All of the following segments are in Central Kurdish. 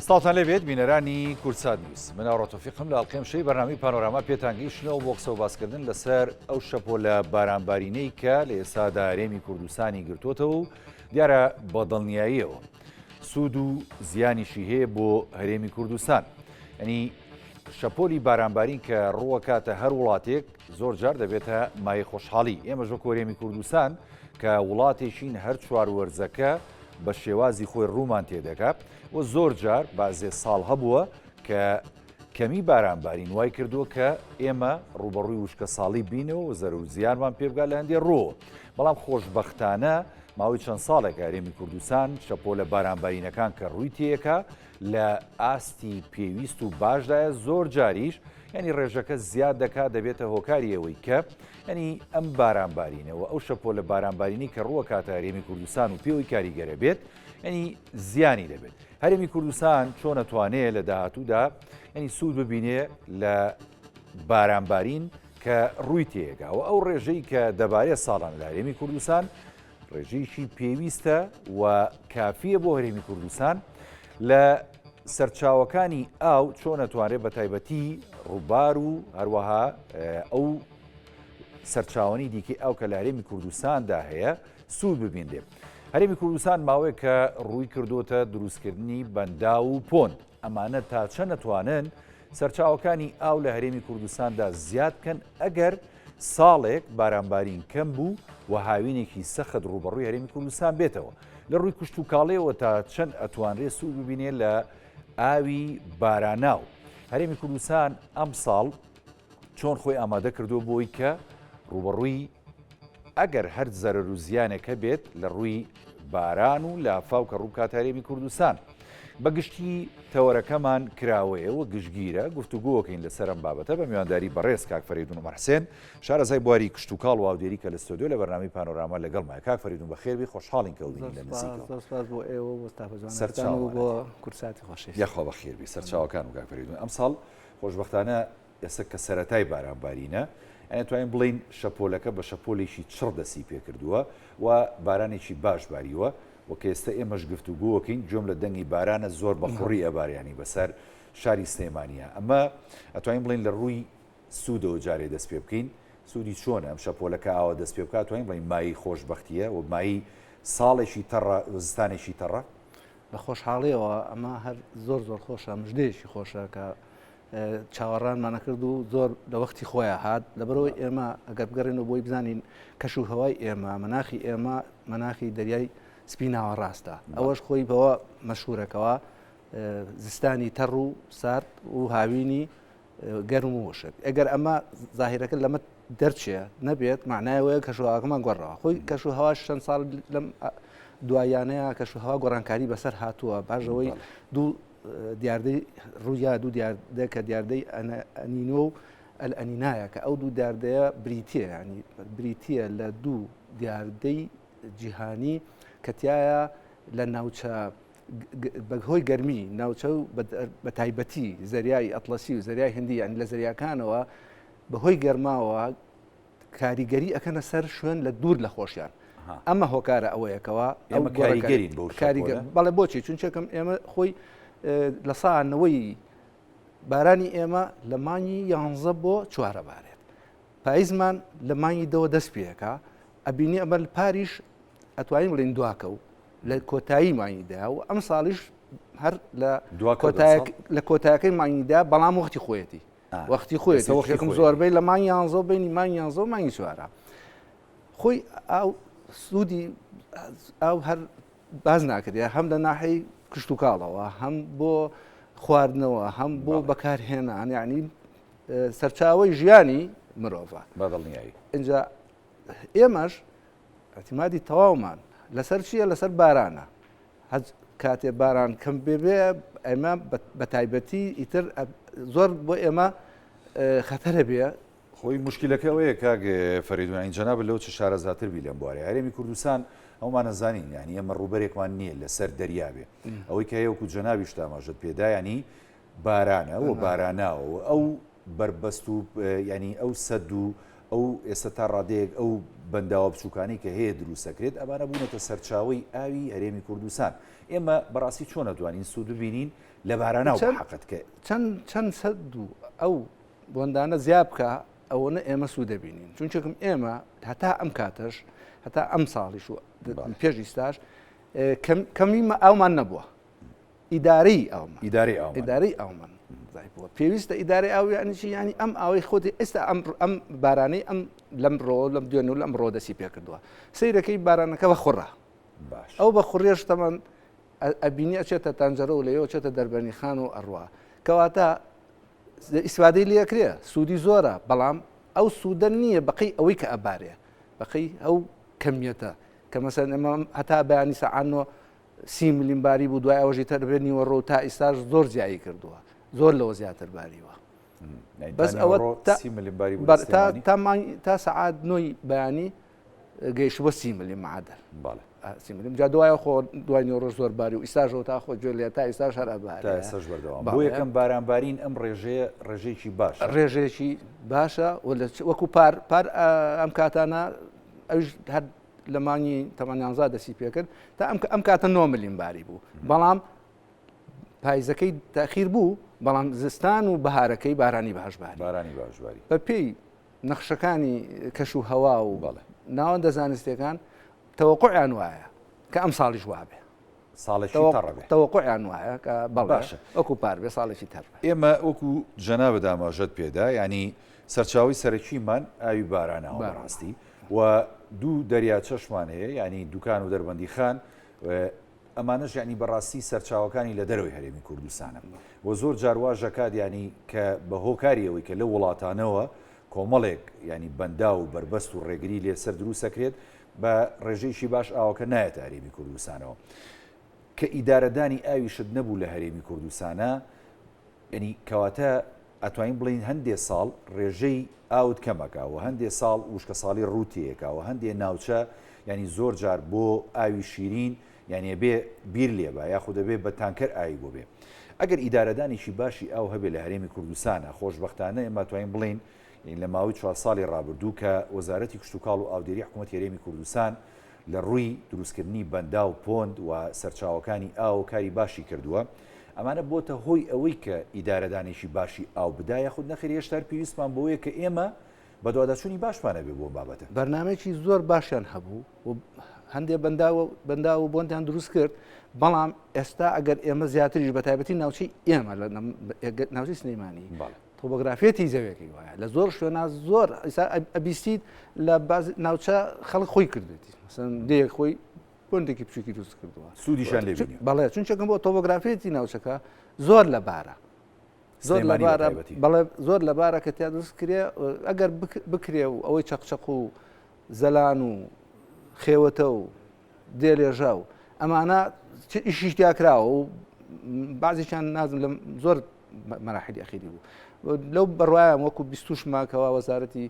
سڵاوتان لێبێت بینەرانی کوردسات نیوز من ئاڕۆ تۆفیقم لە ئەڵقەی ئەمشەوی بەرنامەی پانۆراما پێتان گەیشتنەوە بۆ قسە و باسکردن لەسەر ئەو شەپۆلە بارانبارینەی کە لە ئێستادا هەرێمی کوردستانی گرتوتەوە و دیارە بە دڵنیاییەوە سوود و زیانیشی هەیە بۆ هەرێمی کوردستان ئەنی شەپۆلی بارانبارین کە ڕووەکاتە هەر وڵاتێک زۆر جار دەبێتە مایەی خۆشحاڵی ئێمەش وەکو هەرێمی کوردستان کە وڵاتێکین هەر چوار وەرزەکە بە شێوازی خۆی ڕوومان تێدەکا و زۆر جار بازێ ساڵ هەبووە کە کەمی بارانبارین وای کردووە کە ئێمە ڕوبەڕووی وشکە ساڵی بینەوە و زەرەر و زیانمان پێ بگات لە هەندێ ڕووەوە بەڵام خۆشبەختانە ماوەی چەند ساڵێک هەرێمی کوردستان شەپۆلە بارانبارینەکان کە ڕووی تێیەکا لە ئاستی پێویست و باشدایە زۆر جاریش ینی ڕێژەکە زیاد دەکات دەبێتە هۆکاری ئەوەی کە ینی ئەم بارانبارینەوە ئەو شەپۆلە بارانبارینی کە ڕووە کاتە هەرێمی کوردستان و پێوەی کاریگەرە بێت ینی زیانی دەبێت هەرێمی کوردستان چۆن ئەتوانێ لە داهاتوودا ینی سوود ببینێ لە بارانبارین کە ڕووی تێگاوە ئەو ڕێژەی کە دەبارێت ساڵان لە هەرێمی کوردستان ڕێژەیەکی پێویستە و کافیە بۆ هەرێمی کوردستان لە سەرچاوەکانی ئاو چۆن ئەتوانرێت بە تایبەتی ڕووبار و هەروەها ئەو سەرچاوەنی دیکەی ئاو کە لە هەرێمی کوردستاندا هەیە سوود ببینرێت. هەرێمی کوردستان ماوەیە کە ڕووی کردوتە دروستکردنی بەنداو و پۆند ئەمانە تا چەند ئەتوانن سەرچاوەکانی ئاو لە هەرێمی کوردستاندا زیاد بکەن ئەگەر ساڵێک بارانبارین کەم بوو و هاوینێکی سەخت ڕووبەڕووی هەرێمی کوردستان بێتەوە. لە ڕووی کشتوکاڵیەوە تا چەند ئەتوانرێ سوود ببینێ لە ئاوی باراناو؟ هەرێمی کوردستان ئەمساڵ چۆن خۆی ئامادە کردووە بۆی کە ڕووبەڕووی ئەگەر هەر زەرەر و زیانێک هەبێت لە ڕووی باران و لافاو کە ڕووبکات هەرێمی کوردستان. بە گشتی تەوەرەکەمان کراوەیە و گشتگیرە، گفتوگۆکەین لەسەر ئەم بابەتە بە میوانداری بەڕێز کاک فەرەیدون عومەر حسێن، شارەزای بواری کشتوکاڵ و ئاودێری کە لە ستۆدیۆ لە بەرنامەی پانۆراما لەگەڵمایە. کاک فەرەیدون بەخێربێی، خۆشحاڵین کە ببینین لە نزیکەوە. زۆر سوپاس بۆ ئێوە و بۆ ستافە جوانەکەتان و بۆ کوردساتی خۆشەویست. یاخوا بەخێربێی سەرچاوەکانم کاک فەرەیدون. ئەمساڵ خۆشبەختانە ئێستا کە سەرەتای بارانبارینە، یانی ئەتوانین بڵێین شەپۆلەکە بە شەپۆلێکی چڕ دەستی پێکردووە و بارانێکی باش باریوە و کە ئێستا ئێمەش گفتوگۆکەین گوێم لە دەنگی بارانە زۆر بە خوڕی ئەبارێ یانی بەسەر شاری سلێمانییە. ئەمە ئەتوانین بڵێین لە ڕووی سوودەوە جارێ دەست پێ بکەین، سوودی چۆنە ئەم شەپۆلە کە ئاوا دەست پێ بکات ئەتوانین بڵێین مایەی خۆشبەختییە و مایەی ساڵێکی تەڕە زستانێکی تەڕە؟ بە خۆشحاڵیەوە ئەمە هەر زۆر زۆر خۆشە مژدەیەکی خۆشە کە چاوەڕانمان نەکرد و زۆر لە وەختی خۆیان هات لەبەرەوەی ئێمە ئەگەر بگەڕێنەوە بۆی بزانین کەش و هەوای ئێمە مەناخی ئێمە مەناخی دەریای سپی ناوەڕاستە ئەوەش خۆی بەوە مەشهورەکەەوە زستانی تەڕ و سارد و هاوینی گەرم و وشک ئەگەر ئەمە زاهیرەکە لەمە دەرچێ نەبێت معنایەوەیە کەشوهواکەمان گۆڕاوە خۆی کەش و هەواش چەند ساڵ لەم دوایانەیە کەش و هەوا گۆڕانکاری بەسەر هاتووە باژەوەی دوو دیاردەی ڕوویا دوو دیاردە کە دیاردەی ئەنینۆ و ئەلئەنینایە کە ئەو دوو دیاردەیە بریتە ینی بریتە لە دوو دیاردەی جیهانی کە تایە لە ناوچە بەهۆی گەرمی ناوچە و بە تایبەتی زەریای ئەتڵەسی و زەریای هندی یعنی لە زەریاکانەوە بەهۆی گەرماوە کاریگەری ئەکەنە سەر شوێن لە دوور لە خۆشیان ئەمە هۆکارە ئەوەیەکەوە ئەمە کاریگەرین بۆ کاریگەر بەڵێ بۆچی چونچەکەم ئێمە خۆی لە ساانەوەی بارانی ئێمە لە مانگی یانزە بۆ چوارە بارێت پایزمان لە مانگی دەوە دەست پێەکە ئەبینی ئەمە پاریش ئەتوانین بڵێین دواکەوت لە کۆتایی مانگی دا و ئەم ساڵیش هەر لە لە کۆتایەکەی مانگی دا بەڵام وەختی خۆیەتی وەختی خۆیەتی زۆربەی لە مانگ یانزە بینی مانگ یانزە و مانگی چوارە خۆی ئاو سوودی ئاو هەر باز ناکرێت هەم لە ناحەی کشتتوکاڵەوە هەم بۆ خواردنەوە هەم بۆ بەکارهێنان یعنی سەرچاوەی ژیانی مرۆڤە بەدڵنیایی اینجا ئێمەش ئیعتیمادی تەواومان لەسەر چییە لەسەر بارانە هەج کاتێ باران کەم بێبێ ئێمە بە تایبەتی ئیتر زۆر بۆ ئێمە خەتەرە بێ خۆی مشکلەکە ئەوەیە کاک فەریدون ئەین جەنابت لەوە چ شارەزاتر بی لەم بوارەی هەرێمی کوردستان ئەومانە زانین یعنی ئێمە ڕووبەرێکمان نییە لەسەر دەریا بێ ئەوەی کە هەیە وەکو جەنابیشت ئاماژەت پێدا یعنی بارانە و باراناوە و ئەو بەربەست و یعنی ئەو سەد و. ئەو ئێستا تا ڕادەیەک ئەو بەنداوە بچووکانەی کە هەیە دروستەکرێت ئەمانە بوونەتە سەرچاوەی ئاوی هەرێمی کوردستان ئێمە بەڕاستی چۆن ئەتوانین سوود ببینین لە باراناو بە حەقت کە چەند چەند سەد و ئەو بۆندانە زیا بکە ئەوەنە ئێمە سوود دەبینین چونچێکم ئێمە هەتا ئەم کاتەش هەتا ئەم ساڵیش و پێش ئیستاش کەمی ئاومان نەبووە ئیدارەی ئاومان ئیدارەی ئاومان ئیدارەی ئاومان بووە پێویستە ئیدارەی ئاو یعنی چی یعنی ئەم ئاوەی خۆتی ئێستا ئەم ئەم بارانەی ئەم لەم ڕۆ لەم دوێن و لەم ڕۆ دەسی پێکردووە سیرەکەی بارانەکە بە خوڕە باش ئەو بە خوڕێش تەمان ئەبینی ئەچێتە تەنجەرە و لەوێ چێتە دەربەنی خان و ئەڕوا کەواتە ئیسفادەی لەکرێ سوودی زۆرە بەڵام ئەو سوودە نییە بەقەی ئەوەی کە ئەبارێ بەقەی ئەو کەمیەتە کە مەسەن ئەمە هەتا بەیانی سەعات نۆ سی ملیم باری بوو دوای ئەوەشی تر بێ نیوەڕۆ تا ئیستاش زۆر زیایی کردووە زۆر لەوە زیاتر باریوە بەس ئەوە تا سەعات نۆی بەیانی گەیشت بۆ سی ملیم معادل سی ملیم جا دوای خۆ دوای نیوەڕۆ زۆر باری و ئیستاش تا خۆ گوێ لێ تا ئیستاش هەر ئەبارێ تا ئێستاش بەردەوام بۆ یەکەم بارانبارین ئەم ڕێژەیە ڕێژەیەکی باشە ڕێژەیەکی باشە و وەکو پار پار ئەم کاتانە ئەوش هەر لە مانگی تەمان یانزا دەسی پێکرد تا ئەم ئەم کاتە نۆ ملیم باری بوو بەڵام پایزەکەی تاخیر بوو بەڵام زستان و بەهارەکەی بارانی باش باری بارانی باش باری بە پێی نەخشەکانی کەش و هەوا و بەڵێ. ناوەندە زانستیەکان تەوەقعیان وایە کە ئەم ساڵیش وابێ ساڵێکی تەڕ بێ تەوەقعیان وایە کە بەڵێ باشە. وەکو پار بێ ساڵێکی تەڕ بێ. ئێمە وەکو جەنابت ئاماژەت پێدا یانی سەرچاوەی سەرەکیمان ئاوی باراناوە بەڕاستی و دوو دەریاچەشمان هەیە یانی دوکان و دەربەندیخان ئەمانەش یانی بەڕاستی سەرچاوەکانی لە دەرەوەی هەرێمی کوردستانە و زۆر جار واش دەکات یانی کە بە هۆکاری ئەوەی کە لەو وڵاتانەوە کۆمەڵێک یانی بەنداو و بەربەست و ڕێگری لێ سەر دروست دەکرێت بە ڕێژەیەکی باش ئاوەکە نایەتە هەرێمی کوردستانەوە کە ئیدارەدانی ئاویشت نەبوو لە هەرێمی کوردستانە یعنی کەواتە ئەتوانین بڵێین هەندێ ساڵ ڕێژەی ئاوت کەمەکا و هەندێ ساڵ وشکەساڵی ڕوو تێیەکا و هەندێ ناوچە یانی زۆر جار بۆ ئاوی شیرین یانی ئەبێ بیر لێبا یاخود ئەبێ بە تانکەر ئاوی بۆ بێ ئەگەر ئیدارەدانێکی باشی ئاو هەبێ لە هەرێمی کوردستانا خۆشبەختانە ئێمە توانین بڵێین لە ماوەی چوار ساڵی ڕابردوو کە وەزارەتی کشتوکاڵ و ئاودێری حکوومەتی هەرێمی کوردستان لە ڕووی دروستکردنی بەنداو، پۆند و سەرچاوەکانی ئاو کاری باشی کردووە، ئەمانە بۆتە هۆی ئەوەی کە ئیدارەدانێکی باشی ئاو بدا یاخود نەخێر هێشتا هەر پێویستمان بەوەیە کە ئێمە بەدواداچوونی باشمان هەبێ بۆ ئەم بابەتە. بەرنامەیەکی زۆر باشیان هەبوو و هەندێ بەنداو بەنداو و بۆندیان دروست کرد، بەڵام ئێستا ئەگەر ئێمە زیاتریش بە تایبەتی ناوچەی ئێمە لە ناوچەی سلێمانی تۆبۆگرافیەتی زەویەکەی وایە لە زۆر شوێنا زۆر ئیسا ئەبیستیت لە باز ناوچە خەڵک خۆی کردێتی مەسەن دێیەک خۆی بۆندێکی بچووکی دروست کردووە سوودیشان لێ بینیوە بەڵێ چونچەکەم بۆ تۆبۆگرافیەتی ناوچەکە زۆر لەبارە زۆر لەبارە بەڵێ زۆر لەبارە کە تیا دروست کرێ ئەگەر بکرێ و ئەوەی چەقچەق و زەلان و خێوەتە و دێلێژە و ئەمانە ئیشیش تیا کراوە و بعضێکیان نازم لە زۆر مەراحلی ئەخیری بوو لەو بڕوایم وەکو بیستوش ماکەوە وەزارەتی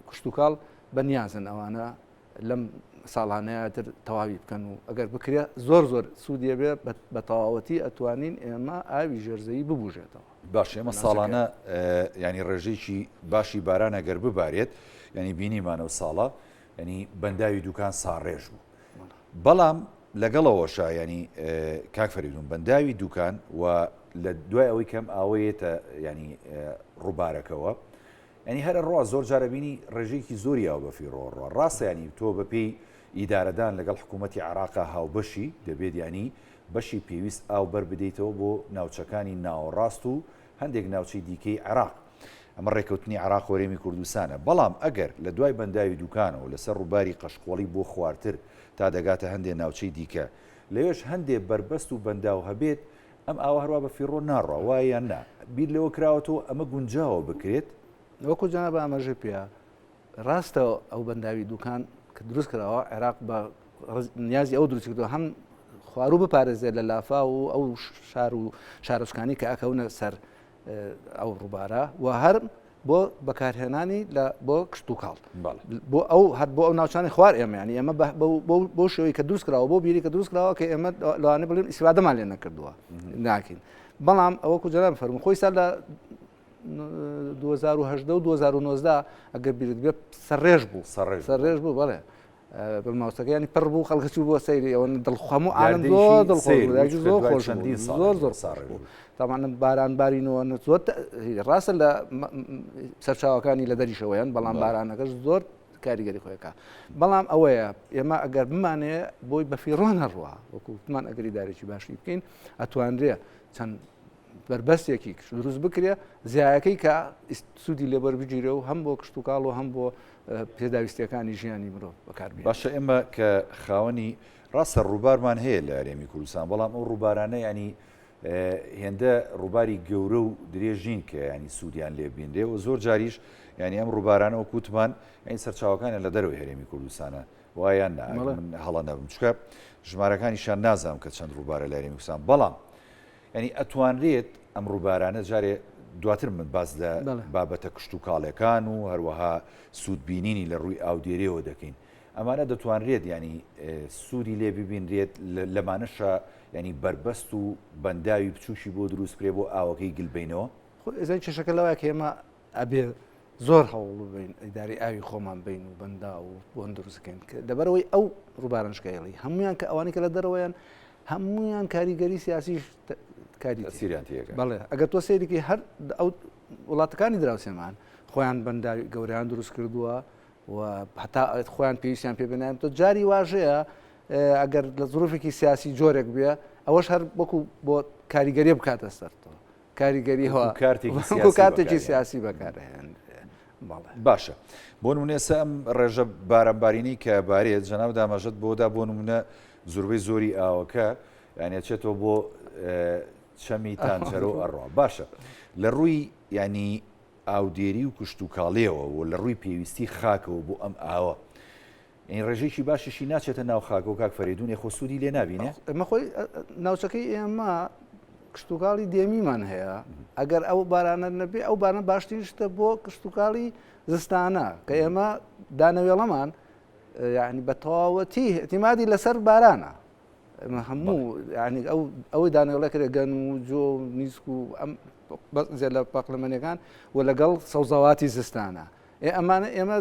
کشتتوکاڵ بەنیازن ئەوانە لەم ساڵانەیە تر تەواوی بکەن و ئەگەر بکرێت زۆر زۆر سوودیە بێ بە تەواوەتی ئەتوانین ئێمە ئاوی ژێرزەوی ببوژێتەوە. باش ئێمە ساڵانە ینی ڕێژەیەکی باشی باران ئەگەر ببارێت ینی بینیمانە و ساڵە یانی بەنداوی دوکان ساڕێژ بوو بەڵام لەگەڵەوەشا ینی کاک فەریدون بەنداوی دوکان و لە دوای ئەوەی کەم ئاوەیەتە ینی ڕووبارەکەوە ینی هەرە ڕوا زۆر جارە بینی ڕێژەیەکی زۆری ئاو بەفی ڕۆڕوە ڕاستە ینی تۆ بەپێی ئیدارەدان لەگەڵ حکوومەتتی عراقا هاوبەشی دەبێت ینی بەشی پێویست ئاو بەر بدەیتەوە بۆ ناوچەکانی ناوەڕاست و هەندێک ناوچەی دیکەی عێراق. ئەمە ڕێکەوتنی عێراق و هەرێمی کوردستانە. بەڵام ئەگەر لە دوای بەنداوی دوکانەوە لەسەر ڕووباری قەشقۆڵی بۆ خوارتر تا دەگاتە هەندێ ناوچەی دیکە، لەوێش هەندێ بەربەست و بەنداو هەبێت، ئەم ئاوە هەروا بە فیڕۆ ناڕوا، وایە یان نا؟ بیر لەوە کراوەتەوە ئەمە گونجاوە بکرێت؟ وەکو جەنابت ئاماژەی پێ ڕاستە ئەو بەنداوی دوکان کە دروست کراوە عێراق بە نیازی ئەو دروست کردووە هەم خواروو بپارێزێت لە لافاو و ئەو شار و شارۆچکانی کە ئەکەونە سەر ئەو ڕووبارە و هەر بۆ بەکارهێنانی لە بۆ کشتتوکاڵ بۆ ئەو هەر بۆ ئەو ناوچانی خوار ئێمە ینی ئێمە بۆ شێوەی کە دروست کراوە بۆ بیری کە دروست کراوە کە ئێمە لەوانە بڵێن ئیسفادەمان لێ نەکردووە ناکەین بەڵام ئەوەکو جەناب فەرموو خۆی سا لە 2018 و 2019 ئەگەر بیرت بێ سەرڕێژ بوو سەرڕێژ بوو بەڵێ بەماوسەکە ینی پڕ بوو خەڵکە چوو بۆ سەیری ئەوە دڵخەمو عالم زۆر دڵخۆش زۆر خۆش زۆر زۆر ساڕێ بوو تاوانە باران بارینەوە زۆر ڕاستە لە سەرچاوەکانی لە دەریشەوەیان بەڵام بارانەکەش زۆر کاریگەری خۆیەکە بەڵام ئەوەیە ئێمە ئەگەر بمانێ بۆی بەفیڕۆ نەڕوە وەکوتمان ئەگەری دارێکی باشی بکەین ئەتوانرێ چەند بەربەستێکی دروست بکرێ زیایەکەی کە سوودی لێبەر بگیرێ و هەم بۆ کشتتوکاڵ و هەم بۆ پێداویستیەکانی ژیانی مرۆڤ بەکاربێ باشە ئێمە کە خاوەنی ڕاستە ڕووبارمان هەیە لە هەرێمی کوردستان بەڵام ئەو ڕووبارانە ینی هێندە ڕووباری گەورە و درێژ نین کە ینی سوودیان لێ بینرێ و زۆر جاریش ینی ئەم ڕووبارانە وەکوتمان ینی سەرچاوەکانیان لە دەرەوەی هەرێمی کوردستانە وایان نا من هەڵە نەبم چکە ژمارەکانیشان نازانم کە چەند ڕووبارە لە هەرێمی کوردستان بەڵام ینی ئەتوانرێت ئەم ڕووبارانە جارێ دواتر من باس لە بابەتە کشتوکاڵەکان و هەروەها سوودبینینی لە ڕووی ئاودێرەوە دەکەین ئەمانە دەتوانرێت یانی سوودی لێ ببینرێت لەمانەشا یانی بەربەست و بەنداوی بچووکی بۆ دروست بکرێت بۆ ئاوەکەی گل بینەوە؟ خۆ ئێزای کێشەکە لەوەیە کە ئێمە ئەبێ زۆر هەوڵ ببین ئیداری ئاوی خۆمان بین و بەندا و بۆن دروستکەین کە لەبەرەوەی ئەو ڕووبارنشکەیڵی هەمویان کە ئەوانەی کە لە دەرەوەیان هەمویان کاریگەری سیاسیش کاری تەسیریان تێکە بەڵێ ئەگەر تۆ سەیرێکی هەر ئەو وڵاتەکانی دراوسێمان خۆیان بەنداوی گەوریان دروست کردووە و هەتا خۆیان پێویستیان پێ بنایم تۆ جاری واژەیە ئەگەر لە زروفێکی سیاسی جۆرێک بێ ئەوەش هەر وەکو بۆ کاریگەری بکاتە سەر تۆ کاریگەری کارتێکی سیاسی بەکارهێن باشە بۆ نمونێسە ئەم ڕێژە بارانبارینی کە بارێت جەناب داماژەت بۆدا بۆ نمونە زۆربەی زۆری ئاوەکە یانەچێتەوە بۆ چەمی تانجەرۆ ئەڕوا باشە لە ڕووی ینی ئاودێری و کشتوکاڵیەوە و لە ڕووی پێویستی خاکەوە بۆ ئەم ئاوە یانی ڕێژەیەکی باشیشی ناچێتە ناو خاکەوە کاک فەرەیدوون ئێ خۆ سوودی لێ نابینێ؟ ئێمە خۆی ناوچەکەی ئێمە کشتوکاڵی دێمیمان هەیە ئەگەر ئەو بارانە نەبێ ئەو بارانە باشترین شتە بۆ کشتوکاڵی زستانە کە ئێمە دانەوێڵەمان یعنی بە تەواوەتی اعتیمادی لەسەر بارانە ئێمە هەموو یعنی ئەو ئەوەی دانەوێڵە کرێ گەن و جۆ و نیسک و ئەم زێ لە پاقلەمەنیەکان و لەگەڵ سەوزەواتی زستانە ئێ ئەمانە ئێمە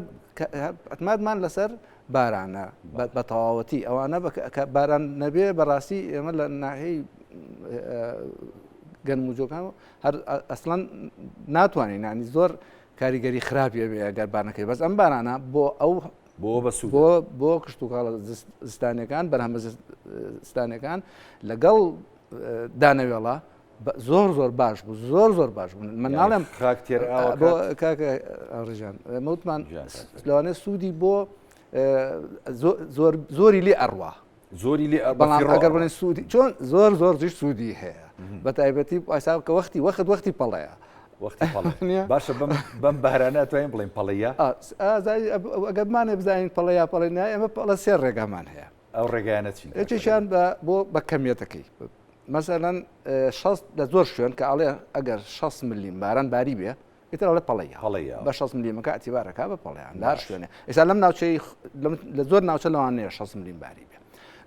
ئەتمادمان لەسەر بارانە بە تەواوەتی ئەوانە کە باران نەبێ بەڕاستی ئێمە لە ناحیەی گەنم و جۆکان هەر ئەسڵەن ناتوانین ینی زۆر کاریگەری خراپیە بێ ئەگەر بانەکەی بەس ئەم بارانە بۆ ئەو بۆ بەسوودە. بۆ بۆ کشتوکاڵە زستانیەکان بەرهەمە زستانیەکان لەگەڵ دانەوێڵە زۆر زۆر باش بوو زۆر زۆر باش بوو من ناڵێم خاک تێر بۆ کاکە ڕژان مەوتمان لەوانەیە سوودی بۆ زۆر زۆری لێ ئەڕوا زۆری لێ بەڵام ئەگەر بڵێن سوودی چۆن زۆر زۆر زیش سوودی هەیە بە تایبەتی حساب کە وەختی وەخت وەختی پەڵەیە وەختی پەڵەیە باشە بەم بەم بارانە توانین بڵێن پەڵەیە ئەگەر بمانێ بزانین پەڵەیە پەڵێ نا ئێمە پەڵە سێ ڕێگامان هەیە ئەو ڕێگایانە چین یەکێکیان بە بۆ بە کەمیەتەکەی مەسەلەن 60 لە زۆر شوێن کە ئەڵێ ئەگەر 60 ملیم باران باری بێ ئیتر ئەڵێ پەڵەی پەڵەیە بە 60 ملیمەکە ئەتیبارەکە بە پەڵیان لە هەر شوێنێ ئێستا لەم ناوچەی لە زۆر ناوچە لەوانەیە 60 ملیم باری بێ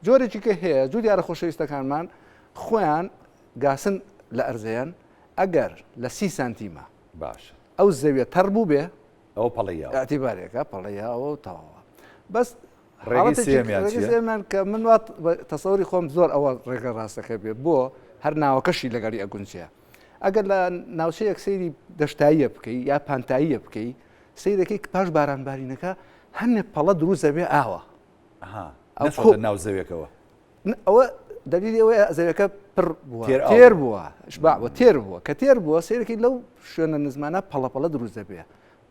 جۆرێکی کە هەیە جووتیارە خۆشەویستەکانمان خۆیان گاسن لە ئەرزەیان ئەگەر لە سی سانتیمە باشە ئەو زەویە تەڕ بوو بێ ئەو پەڵەیە ئەتیبارێکە پەڵەیەوە و تەواوە بەس ڕێگەی سێیەمیان چییە؟ سێیەمیان کە من وا تەسەوری خۆم زۆر ئەوە ڕێگە ڕاستەکە بێ بۆ هەر ناوەکەشی لەگەڵی ئەگونجێ ئەگەر لە ناوچەیەک سەیری دەشتاییە بکەی یا پانتاییە بکەی سەیرەکەی پاش بارانبارینەکە هەنێ پەڵە دروست دەبێ ئاوە ئەو ناو زەویەکەوە ئەوە دەلیلی ئەوەیە زەویەکە پڕ بووە تێر بووە شبع بووە تێر بووە کە تێر بووە سەیرەکەی لەو شوێنە نزمانە پەڵە پەڵە دروست دەبێ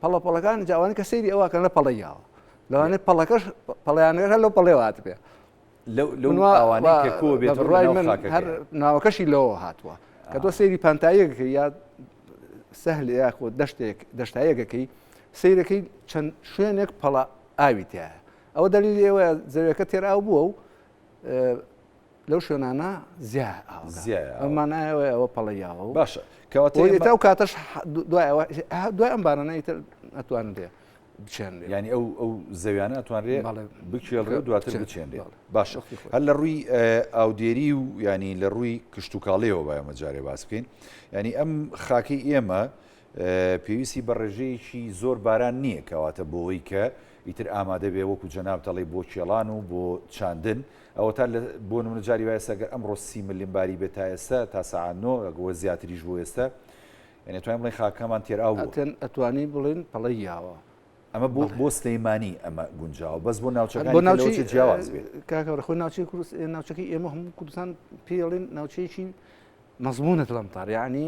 پەڵە پەڵەکان جاوانی کە سەیری ئەوەکەن لە پەڵەی یاوە لەوانەیە پەڵەکەش پەڵیانەکە لەو پەڵێوە هاتبێ لەو ئەوانەی کە کۆ بێت بڕای من هەر ناوەکەشی لەوە هاتووە کە تۆ سەیری پانتاییەکەی یا سەهل یاخۆ دەشتێک دەشتایەکەکەی سەیرەکەی چەند شوێنێک پەڵە ئاوی تایە ئەوە دەلیلی ئەوەیە زەویەکە تێر ئاو بووە و لەو شوێنانە زیایە ئاوەکە. زیایە ئەو مانای ئەوەیە ئەوە پەڵەی یاوە و باشە کەواتە ئێمە ئێمە ئەو کاتەش دوای ئەوە دوای ئەم بارانە ئیتر ئەتوانرێ بچێنرێ. یانی ئەو ئەو زەویانە ئەتوانرێ بەڵێ بکێڵرێ و دواتر بچێنرێ. بچێنرێ. باشە وەختی خۆی. هەر لە ڕووی ئاودێری و یانی لە ڕووی کشتوکاڵیەوە با ئێمە جارێ باس بکەین. یانی ئەم خاکەی ئێمە پێویستی بە ڕێژەیەکی زۆر باران نییە کەواتە بۆی کە ئیتر ئامادە بێ وەکو جەنابت ئەڵێی بۆ کێڵان و بۆ چاندن ئەوەتا لە بۆ نمونە جاری وایە ئێستا گەر ئەمڕۆ 30 ملم باری بێت تا ئێستا تا سەعات نۆ وە زیاتریش بۆ ئێستا یعنی توانین بڵێین خاکەمان تێر ئاو بووە. ئەتەن ئەتوانی بڵێن پەڵەی یاوە. ئەمە بۆ بۆ سلەیمانی ئەمە گونجاوە بەس بۆ ناوچەکانی بۆ ناوچەی جیاواز بێت کاکە خۆی ناوچەی کوردستان ناوچەکەی ئێمە هەموو کوردستان پێڵێن ناوچەیەکی مەزمونە الامطار یعنی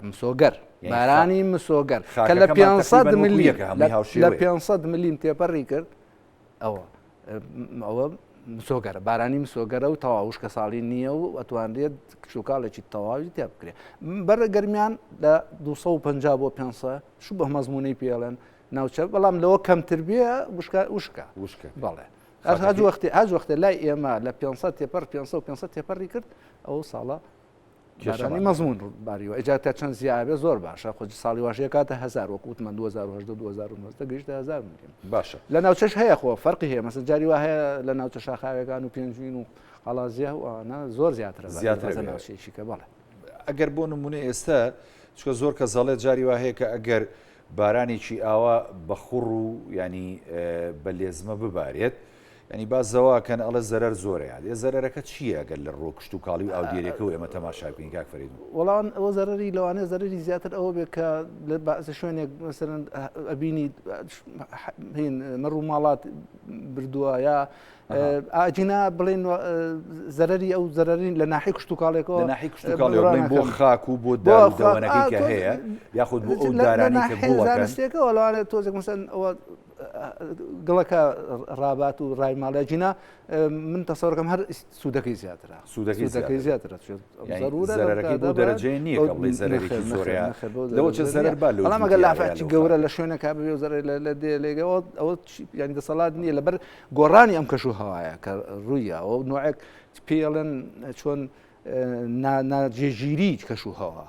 مسۆگەر بارانی مسۆگەر کە لە 500 ملیم لە 500 ملیم تێپەڕی کرد ئەوە ئەوە مسۆگەرە بارانی مسۆگەرە و تەواو وشکە ساڵی نییە و ئەتوانرێت کشتوکاڵێکی تەواوی تیا بکرێت بەر گەرمیان لە 250 بۆ 500 شو بە مەزمونەی پێڵێن ناوچە بەڵام لەوە کەمتر بێ وشکە وشکە وشکە بەڵێ هەج وەختی هەج وەختە لای ئێمە لە 500 تێپەر 500 500 تێپەڕی کرد ئەو ساڵە بارانی مەزمون باریوە ئیجا تا چەند زیابێ زۆر باشە خۆ ساڵی واش کاتە هزار وەک وتمان 2018 2019 گەیشتە هزار ملیۆن باشە لە ناوچەش هەیە خۆ فەرقی هەیە مەسەن جاری وا هەیە لە ناوچە شاخاوەکان و پێنجوین و قەڵازیە و ئەوانە زۆر زیاترە زیاتر ناوچەیەکی کە بەڵێ ئەگەر بۆ نمونە ئێستا چکە زۆر کە زەڵێ جاری وا هەیە کە ئەگەر بارانێکی ئاوا بە خوڕ و ینی بە لێزمە ببارێت یانی باس زەوە ئەکەن ئەڵێ زەرەر زۆرە یان ئێ زەرەرەکە چییە گەر لە ڕووە کشتوکاڵی و ئاودێریەکەوە ئێمە تەماشا بکەین کاک فەریدون؟ وەڵا ئەوە زەرەری لەوانەیە زەرەری زیاتر ئەوە بێت کە لە بەعزە شوێنێک مەسەلەن ئەبینی هین مەڕ و ماڵات بردووە یا ئاجینا بڵێن زەرەری ئەو زەرەری لە ناحی کشتوکاڵێکەوە لە ناحی کشتوکاڵی بڵێن بۆ خاک و بۆ دار و دەوەنەکەی کە هەیە یاخود بۆ ئەو دارانەی کە گوڵەکەن زانستێکەوە لەوانەیە تۆزێک مەسەلەن ئەوە گڵەکە ڕابات و ڕای ماڵە جینا من تەسەورەکەم هەر سوودەکەی زیاترە سوودەکەی زیاترە زەرەکەی بۆ دەرەجەی نییە کە بڵێ زەرەرێکی زۆرە لەوە چ زەرەر با بەڵام ئەگەر لافاتی گەورە لە شوێنەکە بێ و زەرەر لە دێ لێگەوە ئەوە ینی دەسەڵات نییە لەبەر گۆڕانی ئەم کەش و هەوایە کە ڕوویە ئەو نوعێک پێڵێن چۆن ناجێگیری کەش و هەوا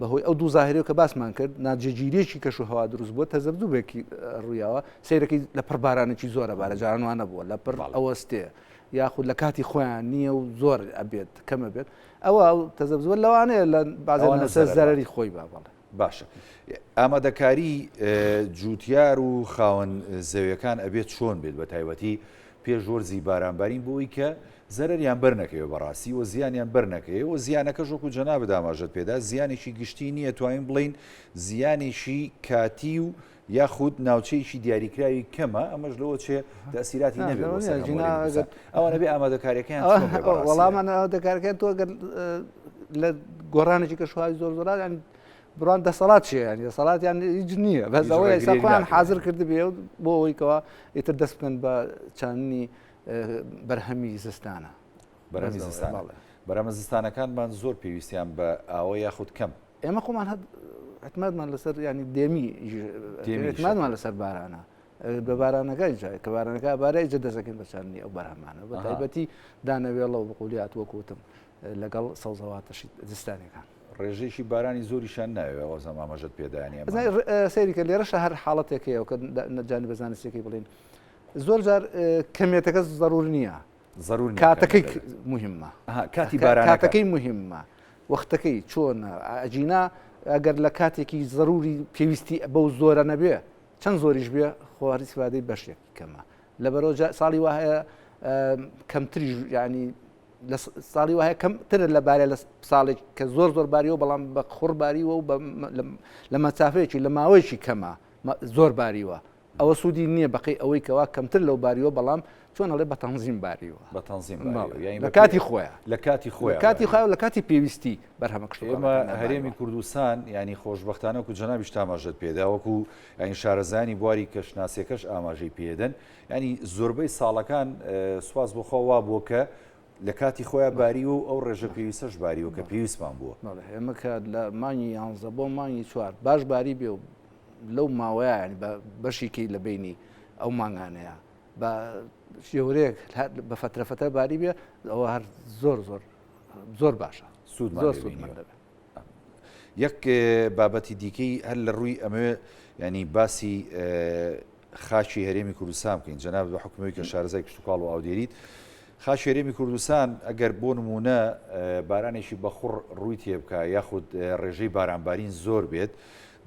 بەهۆی ئەو دوو زاهرەوە کە باسمان کرد ناجێگیریەکی کەش و هەوا دروست بووە تەزەبزوبێکی ڕوویاوە سیرەکەی لە پڕ بارانێکی زۆرە بارە جاران وانە بووە لە پڕ ئەوەستێ یاخود لە کاتی خۆیان نییە و زۆر ئەبێت کەمە بێت ئەوە ئەو تەزەبزوە لەوانەیە لە بازێ زەرەری خۆی با بەڵێ باشە ئامادەکاری جوتیار و خاوەن زەویەکان ئەبێت چۆن بێت بە تایبەتی پێش وەرزی بارانبارین بۆ ئەوەی کە زەرەریان بەر نەکەوێ بەڕاستی و زیانیان بەر نەکەوێ و زیانەکەش وەکو جەنابت ئاماژەت پێدا زیانێکی گشتی نییە توانین بڵێین زیانێکی کاتی و یاخود ناوچەیەکی دیاریکراوی کەمە ئەمەش لەوە چێ تەسیراتی نەبێت بۆ سەر هەموو هەرێمی کوردستان. ئەوان ئەبێ ئامادەکاریەکەیان چۆن بێ بەڕاستی؟ وەڵامان ئامادەکاریەکەیان تۆ ئەگەر لە گۆڕانێکی کەشوهەوای زۆر زۆرا یانی بڕوان دەسەڵات چیە یانی دەسەڵاتیان هیچ نییە بەس ئەوەی ئێستا خۆیان حاضر کردبێ و بۆ ئەوەی کەوا ئیتر دەست بکەن بە چاندنی بەرهەمی زستانە بەرهەمی زستان بەرهەمە زستانەکانمان زۆر پێویستیان بە ئاوە یاخود کەم ئێمە خۆمان هەر اعتمادمان لەسەر ینی دێمی اعتمادمان لەسەر بارانە بە بارانەکە کە بارانەکە بارە ئیجە دەزەکەین بە چاندنی ئەو بەرهەمانە بە تایبەتی دانەوێڵە و بقولیات وەکوتم لەگەڵ سەوزەواتەشی زستانەکان ڕێژەیەکی بارانی زۆریشیان ناوێ ئەوەزەم ئاماژەت پێدانی ئەمانە. ئەزانی سەیری کە لێرەشە هەر حاڵەتێک هەیە کە جانبە زانستیەکەی بڵێین زۆر جار کەمێتەکە زەرور نییە زەرور نییە کاتەکەی مهمە کاتی بارانەکە کاتەکەی مهمە وەختەکەی چۆنە ئەجینا ئەگەر لە کاتێکی زەروری پێویستی بەو زۆرە نەبێ چەند زۆریش بێ خۆ هەر ئیسفادەی بەشێک کەمە لەبەرەوە ساڵی وا هەیە کەمتریش ینی لە ساڵی وایە کەمترە لە بارێ لە ساڵێک کە زۆر زۆر باریەوە بەڵام بە خوڕ باریوە و لە مەسافەیەکی لە ماوەیەکی کەمە زۆر باریوە ئەوە سوودی نییە بەقی ئەوەی کەوا کەمتر لەو باریوە بەڵام چۆن ئەڵێ بە تەنزیم باریوە بە تەنزیم لە کاتی خۆیان لە کاتی خۆی کاتی خۆی لە کاتی پێویستی بەرهەمە ئێمە هەرێمی کوردستان ینی خۆشببختانە و جەنابیش تاماژەت پێدا وەکو ینی شارەزانی بواری کەشناسیەکەش ئاماژەی پێدەن یانی زۆربەی ساڵەکان سوپاس بۆ خوا وا بووە کە لە کاتی خۆیان باریوە و ئەو ڕێژە پێویستەش باریوە کە پێویستمان بووە. بەڵێ ئێمە کە لە مانگی یانزە بۆ مانگی چوار باش باری بێ و لەو ماوەیە ینی بە بەشیکی لە بینی ئەو مانگانەیە بە شێورەیەک بە فەترە فەترە باری بێ ئەوە هەر زۆر زۆر زۆر باشە سوودمان زۆر سوودمان دەبێت. یەک بابەتی دیکەی هەر لە ڕووی ئەمەوێ ینی باسی خاکی هەرێمی کوردستان بکەین جەنابت بە حوکمی ئەوەی کە شارەزای کشتوکاڵ و ئاودێریت خاکی هەرێمی کوردستان ئەگەر بۆ نموونە بارانێکی بەخوڕ ڕووی تێبکا یاخود ڕێژەی بارانبارین زۆر بێت.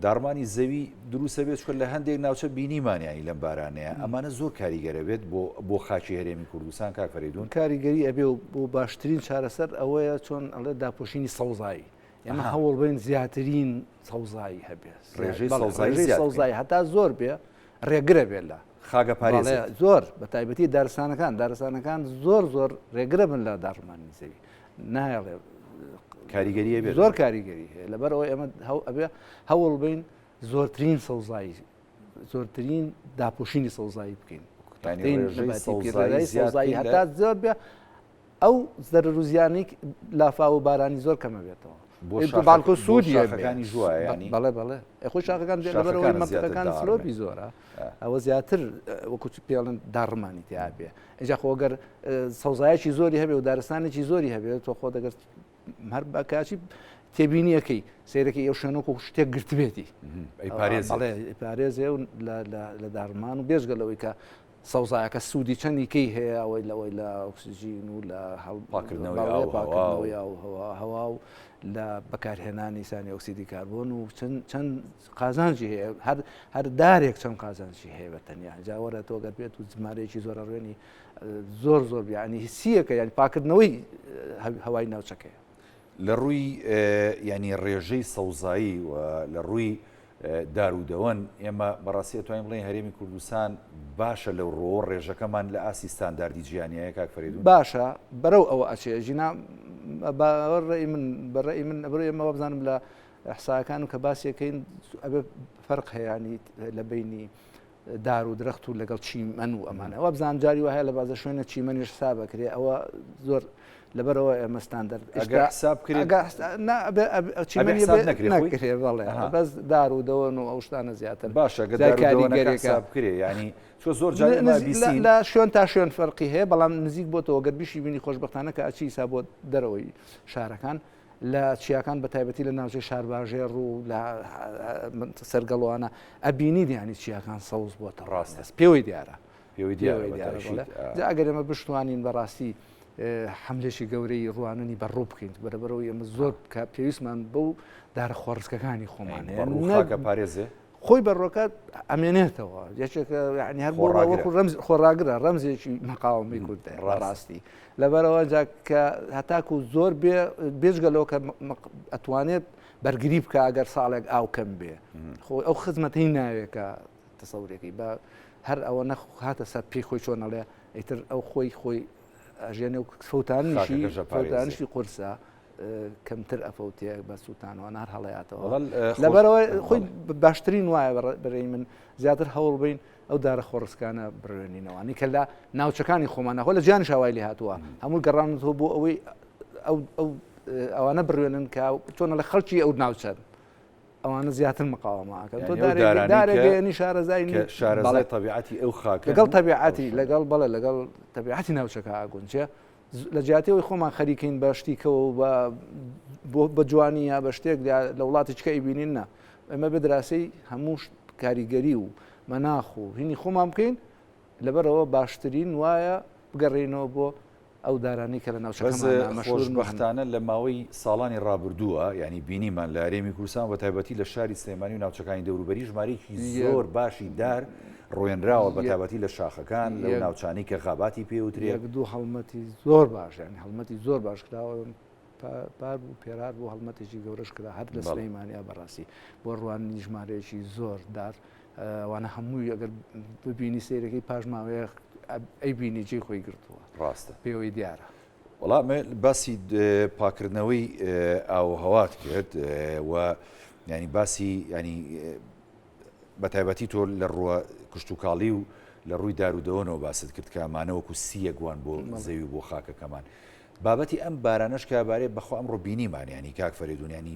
داڕمانی زەوی دروستە بێت چونکە لە هەندێک ناوچە بینیمان یانی لەم بارانەیە ئەمانە زۆر کاریگەرە بێت بۆ بۆ خاکی هەرێمی کوردستان کاک فەرەیدوون. کاریگەری ئەبێ و بۆ باشترین چارەسەر ئەوەیە چۆن ئەڵێ داپۆشینی سەوزایی ئێمە هەوڵ بین زیاترین سەوزایی هەبێ ڕێژەی سەوزایی سەوزایی هەتا زۆر بێ ڕێگرە بێت لە خاگە پارێزێت زۆر بە تایبەتی دارستانەکان دارستانەکان زۆر زۆر ڕێگرە بن لە داڕمانی زەوی نایەڵێ کاریگەری هەبێت زۆر کاریگەری هەیە لەبەر ئەوەی ئێمە ئەبێ هەوڵ بین زۆرترین سەوزایی زۆرترین داپۆشینی سەوزایی بکەین سەوزایی هەتا زۆر بێ ئەو زەرەر و زیانی لافاو و بارانی زۆر کەمە بێتەوە بەڵکو سوودی شاخەکانی ژوایانی بەڵێ بەڵێ خۆی شاخەکان لەبەرەوەی مەنتقەکان سلۆپی زۆرە ئەوە زیاتر وەکو پێڵن داڕمانی تیا بێ ئینجا خۆ گەر سەوزایەکی زۆری هەبێ و دارستانێکی زۆری هەبێت تۆ خۆ دەگەر هەر بەکاچی تێبینیەکەی سیرەکەی ئەو شوێنەکە و شتێک گرتبێتی پارێزێ و لە دارمان و بێژگە لەوەی کە سەوزایەکە سوودی چەندی کەی هەیە ئەوەی لەوەی لە ئۆکسجین و لە پاکردنەوەی هەوا و لە بەکارهێنانی سانی ئۆکسیدی کاربۆن و چەند قازانجی هەیە هەر هەر دارێک چەند قازانجی هەیە بە تەنیا جا وەرە تۆ گەر بێت و زمارەیەکی زۆر ڕوێنی زۆر زۆر بیانی هیسیەکە یانی پاکردنەوەی هەوای ناوچەکەیە. لە ڕووی ینی ڕێژەی سەوزایی و لە ڕووی دار و دەوەن ئێمە بەڕاستی ئەتوانین بڵێین هەرێمی کوردستان باشە لەو ڕووەوە ڕێژەکەمان لە ئاستی ستانداردی جیهانیایە کاک فەرەیدوون؟ باشە بەرەو ئەوە ئەچێ ژینا بە ڕەئی من بە ڕەئی من بڕێ ئێمە وابزانم لە ئەحساکان و کە باسیەکەین ئەبێ فەرق هەیانی لە بینی دار و درەخت و لەگەڵ چیمەن و ئەمانە وابزانام جاری وایە لە بازە شوێنە چیمەنیش حسابەکرێ ئەوە زۆر لەبەرەوە ئێمە ستاندەر حساب نەکرێ بەڵێ بەس دار و دەوەن و ئەو شتانە زیاتر باشە کاریگەرێک بکرێ ینی چۆ زۆر لە شوێن تا شوێن فەرقی هەیە بەڵام نزیک بۆتەوە گەر بیشی بینی خۆشببختانە کە ئەچی سا بۆ دەرەوەی شارەکان لە چیاکان بە تایبەتی لە ناوچەی شارباژێڕ و لە سەرگەڵوانە ئەبینیت یانی چیاکان سەوز بۆتە ڕاستە پێوەی دیارە پێوەی دیارە جا ئەگەر ئێمە بشتوانین بەڕاستی حملێکی گەورەی ڕواننی بە ڕوو بکەین بەرەبەرەوەی ئێمە زۆر بکە پێویستمان بەو دارە خۆڕسکەکانی خۆمان خاکە پارێزێ خۆی بەڕۆکە ئەمێنێتەوە یەکێکە یعنی هەر بۆ وەکو ڕەمز خۆڕاگرە ڕەمزێکی مەقاومی کوردە ڕاستی لەبەرەوە جا کە هەتاکو زۆر بێ بێجگە لەوە کە ئەتوانێت بەرگری بکە ئەگەر ساڵێک ئاو کەم بێ خۆ ئەو خزمەتەی ناوێکە تەسەورەکەی بە هەر ئەوە نەخ هاتە سەر پێی خۆی چۆنەڵێ ئیتر ئەو خۆی خۆی ئەژێنێ و فەوتانیشی فەوتانیشی قورسە کەمتر ئەفەوتێ بە سووتانەوە نار هەڵەیاتەوە لەبەرەوە خۆی باشترین وایە بەڕێی من زیاتر هەوڵ بین ئەو دارە خۆڕسکانە بڕوێنینەوەنی کە لە ناوچەکانی خۆمانە خۆ لە جیان شاوای لێ هاتووە هەموو گەڕانەوە بۆ ئەوەی ئەو ئەو ئەوانە بڕوێنن کە چۆنە لە خەڵکی ئەو ناوچەن ئەوانە زیاتر مقاومە ئەکەن تۆ دارێک بێنی شارەزای شارەزای تەبیعەتی ئەو خاکە لەگەڵ تەبیعەتی لەگەڵ بەڵێ لەگەڵ تەبیعەتی ناوچەکە ئاگونجێ لە جیاتی ئەوەی خۆمان خەریکین بە شتیکەوە و بە بە جوانی یا بە شتێک لە وڵاتی چکە ئەیبینین نا ئێمە بە دراسی هەموو کاریگەری و مەناخ و هینی خۆمان بکەین لەبەرەوە باشترین وایە بگەڕێینەوە بۆ ئەو دارانەی کە لە ناوچەکەماندا مەشهوورن. خۆشبەختانە لە ماوەی ساڵانی ڕابردووە یانی بینیمان لە هەرێمی کوردستان بە تایبەتی لە شاری سلێمانی و ناوچەکانی دەوروبەری ژمارەیەکی زۆر باشی دار ڕوێنراوە بە تایبەتی لە شاخەکان لەو ناوچانەی کە غاباتی پێ وترێ. یەک دوو هەڵمەتی زۆر باش یانی هەڵمەتی زۆر باش کراوە پار بوو پێرار بوو هەڵمەتێکی گەورەش کرا هەر لە سلێمانیا بەڕاستی بۆ ڕواننی ژمارەیەکی زۆر دار ئەوانە هەمووی ئەگەر ببینی سەیرەکەی پاش ماوەیە ئەیبینی جێی خۆی گرتووە ڕاستە پێوەی دیارە. وەڵا باسی پاکردنەوەی ئاوهەوات کرد و ینی باسی ینی بە تایبەتی تۆ لە ڕووە کشتوکاڵی و لە ڕووی دار و دەوەنەوە باست کرد کە ئەمانە وەکو سییەک وان بۆ زەوی و بۆ خاکەکەمان. بابەتی ئەم بارانەش کە بارێ بەخوا ئەمڕۆ بینیمان ینی کاک فەرێدون ینی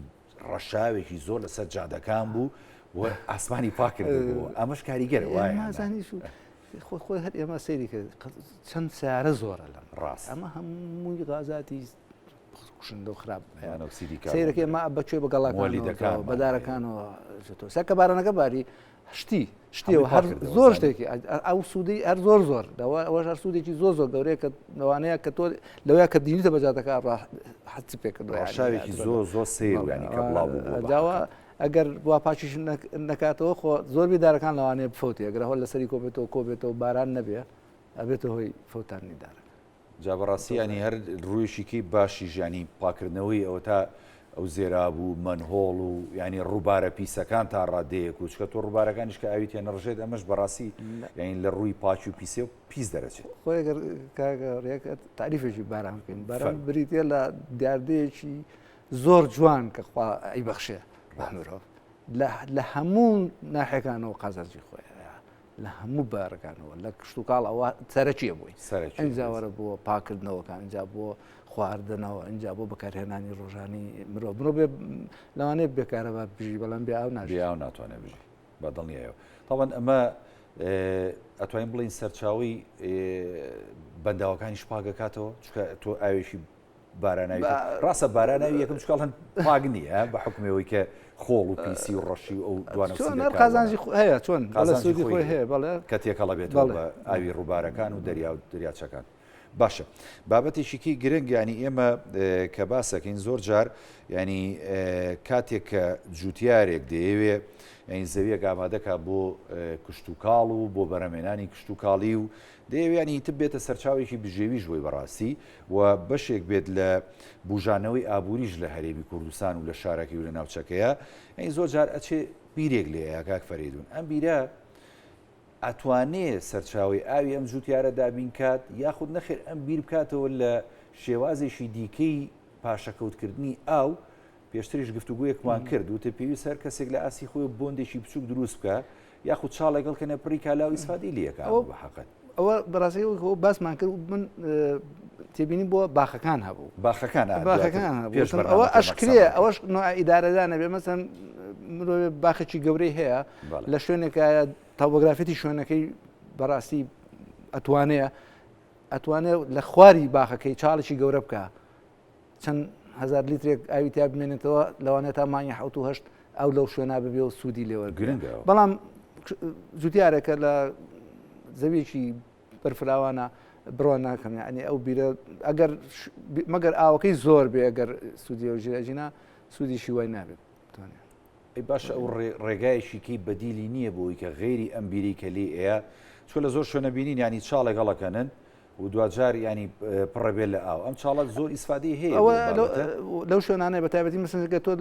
ڕەشاوێکی زۆر لەسەر جادەکان بوو و ئاسمانی پاک کردبوو ئەمەش کاریگەرە وایە مازانی خۆ خۆی هەر ئێمە سەیری کرد چەند سیارە زۆرە لەم ڕاست ئەمە هەمووی غازاتی کوشندە و خراپ سەیرەکە ئێمە بەکوێ بە گەڵاکان بەدارەکانەوە سەکە بارانەکە باری شتی شتیەوە هەر زۆر شتێکی ئەو سوودی هەر زۆر زۆر ئەوەش هەر سوودێکی زۆر زۆر گەورەیە کە لەوانەیە کە تۆ لەوەیە کە دینیتە بەجاتەکە حەچ پێکردەوە شاوێکی زۆر زۆر سیر ینی کە بڵاو بوو جاوە. ئەگەر وا پاکیش نەکاتەوە خۆ زۆربەی دارەکان لەوانەیە بفەوتێ ئەگەر هەوە لەسەری کۆبێتەوە کۆبێتەوە باران نەبێ ئەبێتە هۆی فەوتانی دارەکان. جا بەڕاستی یانی هەر ڕوویەکی کەی باشیش یانی پاکردنەوەی ئەوەتا ئەو زێراب و مەنهۆڵ و یانی ڕووبارە پیسەکان تا ڕادەیەک و چکە تۆ ڕووبارەکانیش کە ئاوی تێنەڕژێت ئەمەش بەڕاستی یانی لە ڕووی پاکی و پیسێ و پیس دەرەچێت. خۆی گەر کاکە ڕێکە تاریفێکی باران بکەین باران بریتە لە دیاردەیەکی زۆر جوان کە خوا ئەیبەخشێ بە مرۆڤ لە هەموو ناحەکانەوە قازانجی خۆی لە هەموو بارەکانەوە لە کشتتوکاڵ ئەوە سەرەکیە بووی ئەجا وەرە بۆ پاکردنەوەکان ئەجا بۆ خواردنەوە ئەجا بۆ بەکارهێنانی ڕۆژانی مرۆ مرۆ بێ لەوانەیە بێکارەبا بژی بەڵام بێ ئاو ناژی ئاو ناتوانێت بژی بە دڵنیایەوە تاوان ئەمە ئەتوانین بڵین سەرچاوی بەنداوەکانیش پاگەکاتەوە چکە تۆ ئاوێکی باراناوی ڕاستە باراناوی یەکەم چکە ئەڵێن پاک نییە بە حکومەوەی کە خۆڵ و پیسی و ڕەشی و ئەو دوانە چۆن هەر قازانجی هەیە چۆن سوودی خۆی هەیە بەڵێ کە تێکەڵە بێتەوە بە ئاوی ڕووبارەکان و دەریا و دەریاچەکان. باشە بابەتێکی کی گرنگ ینی ئێمە کە باسەکەین زۆر جار ینی کاتێک کە جوتیارێک دەیەوێ ینی زەویەک ئامادەکە بۆ کشتتوکاڵ و بۆ بەرەمێنانی کشتتوکاڵی و دەیەوێ ینی تب بێتە سەرچاوێکی بژێویش بۆی بەڕاستی و بەشێک بێت لە بوژانەوەی ئابووریش لە هەرێمی کوردستان و لە شارەکەی و لە ناوچەکەیە یانی زۆر جار ئەچێ بیرێک لێیە کاک فەرەیدون ئەم بیرە ئەتوانێ سەرچاوەی ئاوی ئەم جوتیارە دابین کات یاخود نەخێر ئەم بیر بکاتەوە لە شێوازێکی دیکەی پاشەکەوتکردنی ئاو پێشتریش گفتوگویەکمان کرد وتە پێویست هەر کەسێک لە ئاسی خۆی بۆندێکی بچوک دروست بکە یاخود چاڵێک هەڵکەنێ پڕی کالا و ئیسفادەی لێ ئەکا بە حەقت. ئەوە بەڕاستی ئەوە باسمان کرد من تێبینی بۆ باخەکان هەبوو باخەکان باخەکان هەبوو ئەوە ئەشکرێ ئەوەش نوع ئیدارەدان نەبێ مەسەن مرۆڤ باخێکی گەورەی هەیە لە شوێنێکە تاوبۆگرافیەتی شوێنەکەی بەڕاستی ئەتوانەیە ئەتوانێت لە خواری باخەکەی چاڵێکی گەورە بکە چەند هەزار لیترێک ئاوی تیا بمێنێتەوە لەوانەیە تا مانگی حەوت و هەشت ئەو لەو شوێنە ببێ و سوودی لێ وەرگرێ گرنگە ئەوە. بەڵام جوتیارێکە لە زەویەکی بەرفراوانە بڕوا ناکەم یعنی ئەو بیرە ئەگەر مەگەر ئاوەکەی زۆر بێ ئەگەر سوودی ئەو ژیرە ژینا سوودیشی وای نابێت بتوانێت. ئەی باشە ئەو ڕێگایەکی کەی بەدیلی نییە بۆی کە غەیری ئەم بیرەی کە لێی ئەیا چونکە لە زۆر شوێنە بینین یانی چاڵێک هەڵەکەنن و دواجار یانی پڕە بێت لە ئاو ئەم چاڵە زۆر ئیسفادەی هەیە ئەوە لەو شوێنانەیە بە تایبەتی مەسەن کە تۆ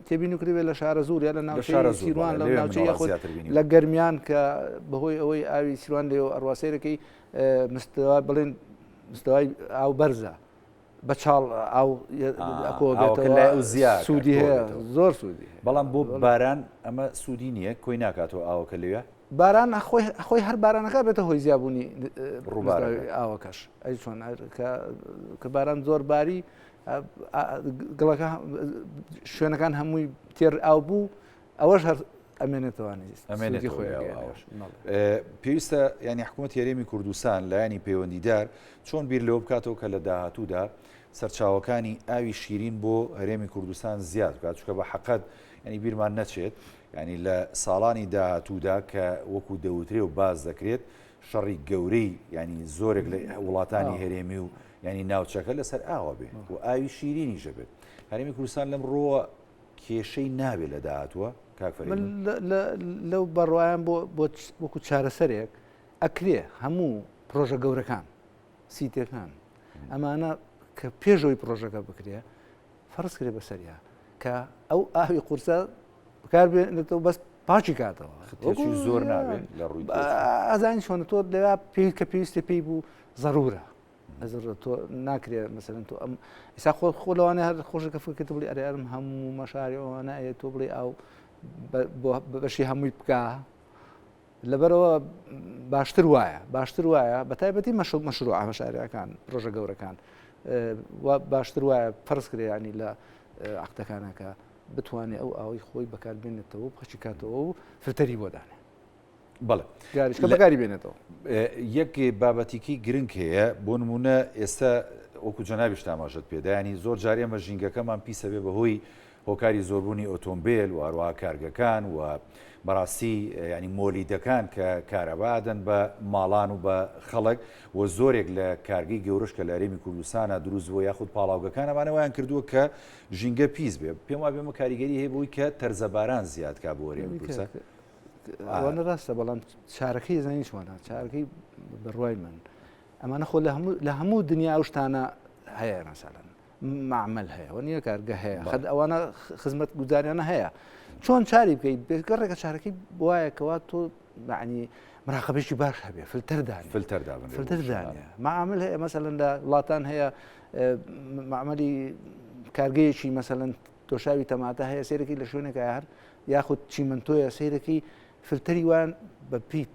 تێبینی کردبێت لە شارە زۆر یا لە ناوچەی سیروان لە ناوچەی یاخود لە گەرمیان کە بەهۆی ئەوەی ئاوی سیروان لێ ئەڕوا سەیرەکەی مستەوا بڵێن مستەوای ئاو بەرزە بە چاڵ ئاو ئەکۆبێتەوە سوودی هەیە زۆر سوودی بەڵام بۆ باران ئەمە سوودی نییە کۆی ناکاتەوە ئاوەکە لەوێ باران خۆی هەر بارانەکە بێتە هۆی زیابوونی ڕووبارەکە ئاوەکەش ئەی چۆن کە باران زۆر باری گڵەکە شوێنەکان هەمووی تێر ئاو بوو ئەوەش هەر ئەمێنێتوانی پێویستە ینی حکوومەت هەرێمی کوردستان لایەنی پەیوەندیدار چۆن بیر لەوە بکاتەوە کە لە داهاتوودا سەرچاوەکانی ئاوی شیرین بۆ هەرێمی کوردستان زیاد بکات چکە بە حقت ینی بیرمان نەچێت یانی لە ساڵانی داهاتوودا کە وەکو دەوترێ و باس دەکرێت شەڕی گەورەی ینی زۆرێک لە وڵاتانی هەرێمی و ینی ناوچەکە لەسەر ئاوە بێ و ئاوی شیرینیشە بێت هەرێمی کوردستان لەم ڕووە کێشەی نابێت لە داهاتووە کاک فەرید؟ لەو بەڕوایان بۆ وەکو چارەسەرێک ئەکرێ هەموو پرۆژە گەورەکان سیتەکان ئەمانە کە پێشەوەی پرۆژەکە بکرێ فەرز کرێ بەسەریا کە ئەو ئاوی قورسە بکار بێنێتەوە بەس پاکی کاتەوە تێچووی زۆر نابێت لە ڕووی ئازانی چۆنە تۆ لەوا پێی کە پێویستە پێی بوو زەرورە ئەزر تۆ ناکرێ مەسەرەن تۆ ئەم ئیسا خۆ خۆ لەوانە هەر خۆشە کە فکرت بڵی ئەرێ ئەرم هەموو مەشاری ئەوانە ئەیە تۆ بڵێ ئاو بەشی هەمووی بکە لەبەرئەوە باشتر وایە باشتر وایە بە تایبەتی مەشروع مەشارەکان پرۆژە گەورەکان باشتر وایە فەرز کرێ ینی لە عقدەکانەکە بتوانێت ئەو ئاوی خۆی بەکاربێنێتەوە پخچی کاتەوە و فلتەری بۆ دانێ بەڵێ جاریشکە بەکاری بێنێتەوە یەک بابەتیکی گرنگ هەیە بۆ نمونە ئێستا وەکو جەنابیش تاماژەت پێدایانی زۆر جارێ ئەمە ژینگەکەمان پیسە بێ بەهۆی هۆکاری زۆربوونی ئۆتۆمبێل و هەروەها کارگەکان و بەڕاستی یانی مۆلیدەکان کە کارەبا ئەدەن بە ماڵان و بە خەڵک و زۆرێک لە کارگەی گەورەش کە لە هەرێمی کوردستانە دروست بووە یاخود پاڵاوگەکان ئەمانە وایان کردووە کە ژینگە پیس بێ. پێم وابێ ئەمە کاریگەری هەیە بۆی کە تەرزەباران زیاد کا بۆ هەرێمی کوردستان. ئەوانە ڕاستە بەڵام چارەکەی زانین چۆنە چارەکەی بڕوای من ئەمانە خۆ لە هەموو لە هەموو دنیا ئەو شتانە هەیە مەسەلەن معمل هەیە وە نییە کارگە هەیە خەت ئەوانە خزمەت گوزاریانە هەیە چۆن چاری بکەیت بێگەڕێکە چارەکەی وایە کەوا تۆ معنی مراقبێکی باش هەبێ فلتەردان فلتەردا فلتەردانە معامل هەیە مەسەلەن لە وڵاتان هەیە معمەلی کارگەیەکی مەسەلەن تۆشاوی تەماتە هەیە سێرەکی لە شوێنێکە هەر یاخود چیمەنتۆیە سەیرەکەی فلتەری وان بە پیت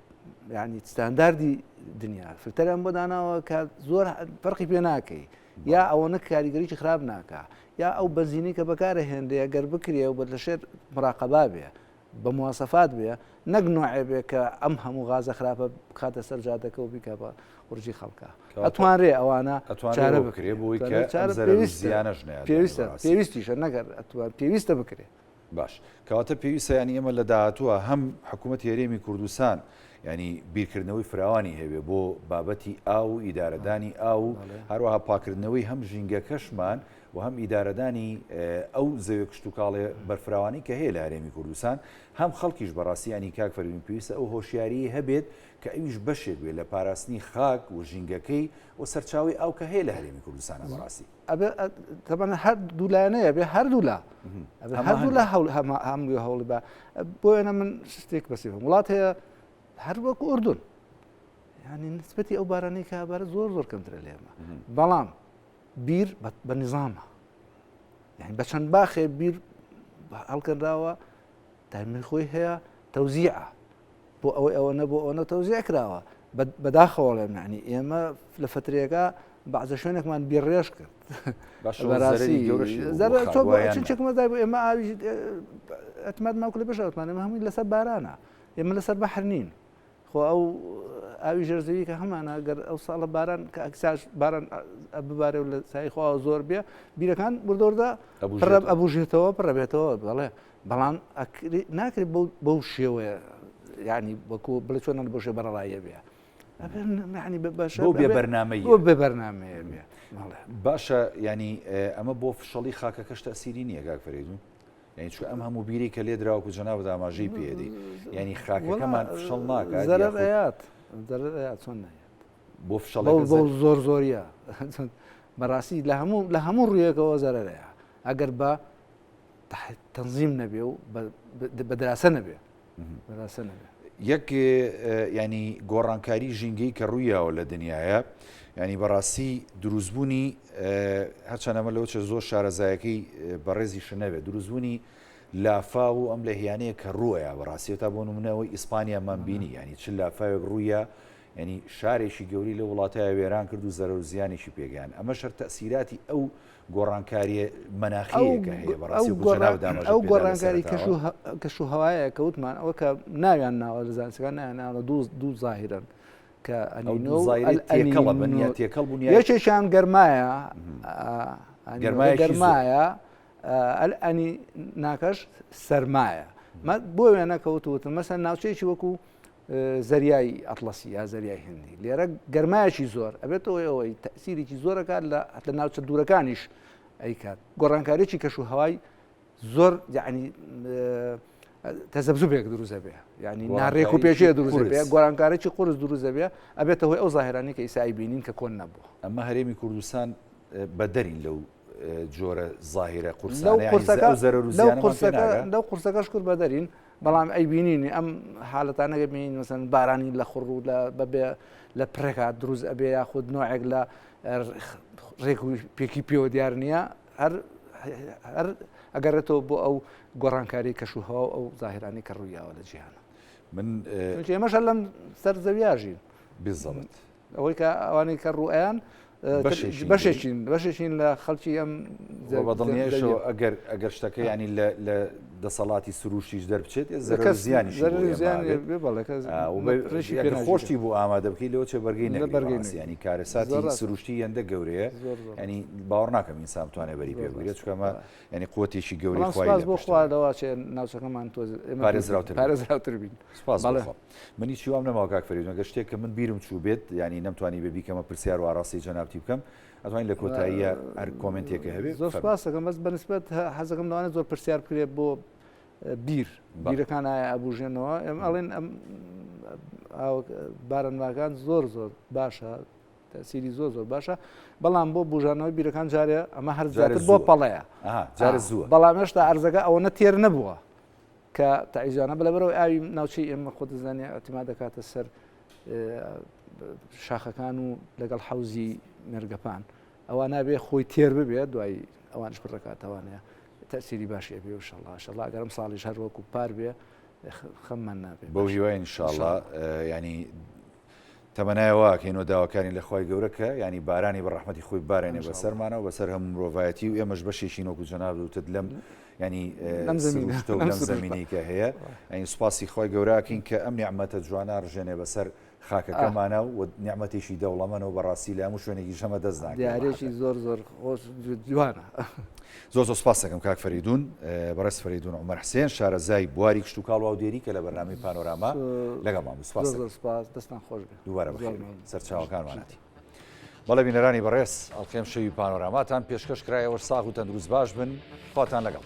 ینی ستانداردی دنیا فلتەریان بۆ داناوە کە زۆر فەرقی پێ ناکەی یا ئەوەنە کاریگەریی خراپ ناکە یا ئەو بەنزینی کە بەکارە هێنرێ گەر بکرێ و بە لە شێر مراقەبا بێ بە مواسەفات بێ نەک نوعێ بێ کە ئەم هەموو غازە خراپە بخاتە سەر جادەکە و بیکە بە قورجی خەڵکە ئەتوانرێ ئەوانە چارە بکرێ بۆی کە پێویستە پێویستیشە نەگەر ئەتوان پێویستە بکرێ باش کەواتە پێویستە ینی ئێمە لە داهاتووە هەم حکوومەت هەرێمی کوردستان ینی بیرکردنەوەی فراوانی هەبێ بۆ بابەتی ئاو و ئیدارەدانی ئاو و هەروەها پاکردنەوەی هەم ژینگەکەشمان و هەم ئیدارەدانی ئەو زەوێ کشتتوکاڵێ بەرفراوانی کە هەیە لە هەرێمی کوردستان هەم خەڵکیش بەڕاستی ینی کاک فەرین پێویستە ئەو هۆشیاری هەبێت کە ئەویش بەشێک بێت لە پاراستنی خاک و ژینگەکەی و سەرچاوەی ئاو کە هەیە لە هەرێمی کوردستانە بەڕاستی. ئەبێ تەبعەن هەر دوو لایەنەیە بێ هەردوو لا هەردوو لا هەوڵ هەمووی هەوڵی بە بۆیەنە من شتێک بەسی وڵات هەیە هەر وەکو ئوردون ینی نسبەتی ئەو بارانەی کە بارە زۆر زۆر کەمترە لێمە بەڵام بیر بە نظامە یعنی بە چەند باخێ بیر هەڵکەنراوە تایمی خۆی هەیە تەوزیعە بۆ ئەوەی ئەوەنە بۆ ئەوەنە تەوزیع کراوە بەداخەوە ڵێم یعنی ئێمە لە فترێکە بەعزە شوێنێکمان بیڕێژ کرد چێکمەدای بۆ ئێمە ئاوی ئەتماد ماکو لە بەشەوتمان ئێمە هەمووی لەسەر بارانە ئێمە لەسەر بەحر نین خۆ ئەو ئاوی ژێرزەوی کە هەمانە گەر ئەو ساڵە باران کە ئەکساش باران ببارێ و لە سای خوا زۆر بێ بیرەکان بردۆردە ئەبوژێتەوە پڕەبێتەوە بەڵێ بەڵام ناکرێت بەو شێوەیە ینی وەکو بڵێ چۆن بۆ شێ بەڕەڵاییە بێ بۆ بێ بەرنامەی بۆ بێ بەرنامەیە بێ باشە ینی ئەمە بۆ فشەڵی خاکەکەش تەسیری نییە کاک فەرێدون یعنی چونکە ئەم هەموو بیری کە لێ دراوەکو جەنابت ئاماژەی پێدەی یعنی خاکەکەمان فشەڵ ناکات زەرەر ئەیات زەرەر ئەیات چۆن نایات بۆ فشەڵەکە بۆ زۆر زۆریە بەڕاستی لە هەموو لە هەموو ڕوویەکەوە زەرەرەیە ئەگەر بە تەنزیم نەبێ و بە دراسە نەبێ بەراسە نەبێ. یەک ینی گۆڕانکاری ژینگەی کە ڕوویاوە لە دنیاە ینی بەڕاستی دروستبوونی هەرچەند ئەمە لەوە چە زۆر شارەزایەکەی بەڕێزیش نەبێت دروستبوونی لافاو و ئەم لە هیانەیە کە ڕووەیە بەڕاستی تا بۆ نمونەوەی ئیسپانیامان بینی ینی چ لافاوێک ڕوویە ینی شارێکی گەوری لە وڵاتە وێران کرد و زەرەر و زیانێکی پێگەیان ئەمە شەر تەسیراتی ئەو گۆڕانکارییە مەناخییەکە هەیە بەڕاستی وەکو جەنابت ئاماژەت ئەو گۆڕانکاری کەش و هەوایە کە وتمان ئەوە کە ناویان ناوە لە زانستەکان ناویان ناوە دوو دوو زاهیرن کە ئەنینۆ تێکەڵە بن یا تێکەڵ بوون یەکێکیان گەرمایە گەرمایە ئەنی ناکەش سەرمایە بۆ وێنە کەوت وتم مەسەن ناوچەیەکی وەکو زەریای ئەتڵەسی یا زەریای هندی لێرە گەرمایەکی زۆر ئەبێتەوە ئەوەی تەسیرێکی زۆرەکات لە لە ناوچە دوورەکانیش ئەیکات گۆڕانکاریی کەش و هەوای زۆر یعنی تەزەبزوبێک دروست دەبێ یعنی ناڕێک و پێشێ دروست دەبێ گۆڕانکارێکی قورس دروست دەبێ ئەبێتە هۆی ئەو زاهرانی کە ئیسایی بینین کە کۆن نەبوو ئەمە هەرێمی کوردستان بەدەرین لەو جۆرە زاهیرە قورسانە لەو قورسەکەش کورد بەدەرین بەڵام ئەیبینین ئەم حالەتانە گە بینین مەسەن بارانی لە خوڕ و لە بەبێ لە پرێکا دروست ئەبێ یاخود نوعێک لە ڕێک و پێکی پێوە دیار نییە هەر هەر ئەگەڕێتەوە بۆ ئەو گۆڕانکاری کەش و هەوا و ئەو زاهرانی کە ڕوویاوە لە جیهانە من ئێمەش لەم سەر زەویاژین بالضبط ئەوەی کە ئەوانەی کە ڕوئەیان بەشێکین بەشێکین لە خەڵکی ئەم بەدڵنیایشەوە ئەگەر ئەگەر شتەکە ینی لە لە دەسەڵاتی سروشتیش دەربچێت زەرەر و زیانیشی بۆ ئێمە ئەبێت. ئەگەر خۆشتی بۆ ئامادە بکەیت لەوە چێ بەرگەی نەگری بەڕاستی یانی کارەساتی سروشتی هێندە گەورەیە ینی باوەڕ ناکەم ئینسان بتوانێت بەری پێ بگرێت چونکە ئەمە ینی قوتێکی گەورەی خوای لە بۆ خوا لەوە چێ ناوچەکەمان تۆز پارێزراوتر پارێزراوتر بین سپاس بۆ خوا من هیچ وام نەماوە کاک فەریدون ئەگەر شتێک کە من بیرم چوو بێت ینی نەمتوانی بێ بیکەمە پرسیار و ئاراستەی جەنابتی بکەم ئەتوانین لە کۆتاییە هەر comment ێکە هەبێ زۆر سپاس دەکەم بەس بەنسبەت حەزەکەم لەوانە زۆر پرسیار بکرێت بۆ بیر بیرەکان ئایا ئەبوژێنەوە ئێمە ئەڵێن ئەم بارانواکان زۆر زۆر باشە تەسیری زۆر زۆر باشە بەڵام بۆ بژانەوەی بیرەکان جارێ ئەمە هەر زیاتر بۆ پەڵەیە بەڵام هێشتا ئەرزەکە ئەوەنە تێر نەبووە کە تەعیزانە بە لەبەرەوەی ئاوی ناوچەی ئێمە خۆ دەزانێ ئەتیما دەکاتە سەر شاخەکان و لەگەڵ حەوزی مێرگەپان ئەوە نابێ خۆی تێر ببێت دوای ئەوانش پڕدەکاتەوانەیە تەسیری باشی ئەبێ و شەڵا شەڵا گەرم ساڵیش هەر وەکو پار بێ خەممان نابێ بەو هیوای انشاءاللە ینی تەمەنای وا ئەکەین و داواکارین لە خوای گەورە کە یانی بارانی بە ڕەحمەتی خۆی ببارێنێ بەسەرمانەوە بەسەر هەموو مرۆڤایەتی و ئێمەش بەشێکین وەکو جەنابت وتت لەم ینی سروشتە و لەم زەمینەی کە هەیە ینی سوپاسی خوای گەورە ئەکەین کە ئەم نیعمەتە جوانە ڕژێنێ بەسەر خاکەکەمانە و نیعمەتێکی دەوڵەمەنە و بەڕاستی لە هەموو شوێنێکیش ئەمە دەست ناکەوێت. دیارێکی زۆر زۆر خۆش جوانە. زۆر زۆر سپاس دەکەم کاک فەریدون بەڕێز فەریدون عومەر حسێن شارەزای بواری کشتوکاڵ و ئاودێری کە لە بەرنامەی پانۆراما لەگەڵمان بوو سپاس زۆر سپاس دەستان خۆش بێ دووبارە بەخێر سەرچاوەکانمان هاتی بەڵێ بینەرانی بەڕێز ئەڵقەی ئەمشەوی پانۆراماتان پێشکەش کرایەوە ساغ و تەندروست باش بن خواتان لەگەڵ.